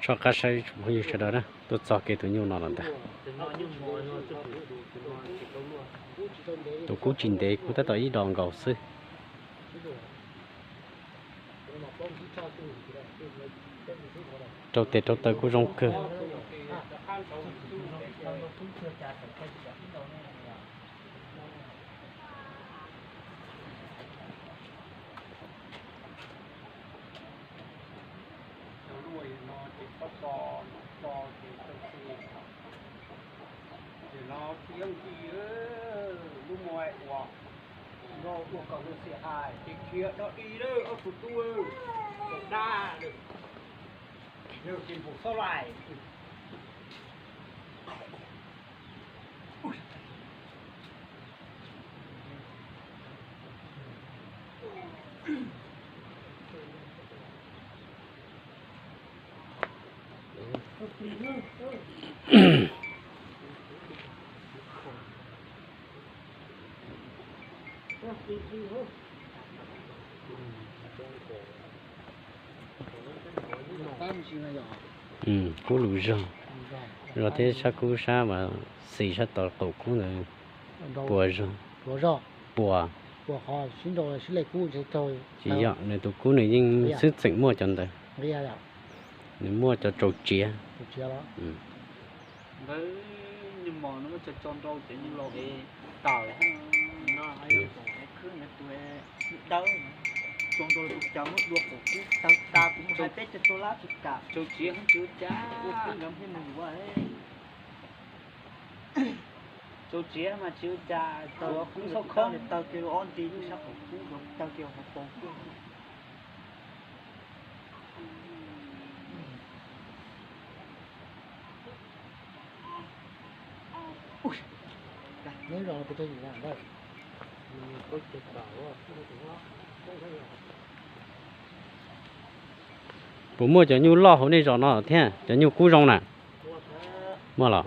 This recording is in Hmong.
Soj qab saib tsoom phooj ywg sawv daws na, tuaj txog kev tus nyuj no lawm ntag. Tus kub tsis ntev, kub tab tom ib dos nkaus xwb. Rau tes rau taw kuj zoo kawg. Cov luaj no ces txhob tso, tso ces tau txi. Ces no tsis yooj yim, lub muag ua, no ua kom luag xim hais ces khiav dog dig lawm ob tug tub, dab lawm, yog ces npum xob lais. Kub lus zog, zog thiab sab kub sab mas xis sab tod qaum kub ntawd puas zog, puas, tsis yog, nws tus kub nws yeej xwb txeem muaj cov ntawd, nws muaj cov tsaus tsiav. Ntawd nyuag mos no muab tso tso rau cov nyuj laus tawm, khwb ntawd tus dawb, tso rau tus cas muab dua qaum kub tawg tas, kuv mus hais peb cov tau lab tsis kam, tsaus tsiav tsis ua cas, ua kub nkawd thiaj mus yuav. Tsaus tsiav mas tsis ua cas, tawg kub txhob khob, tawg kiag ob nti sab qaum kub, tawg kiag hauv paus kub. Puas muaj cov nyuj loj hauv nej zos no thiab cov nyuj kub zoo na? Muaj los?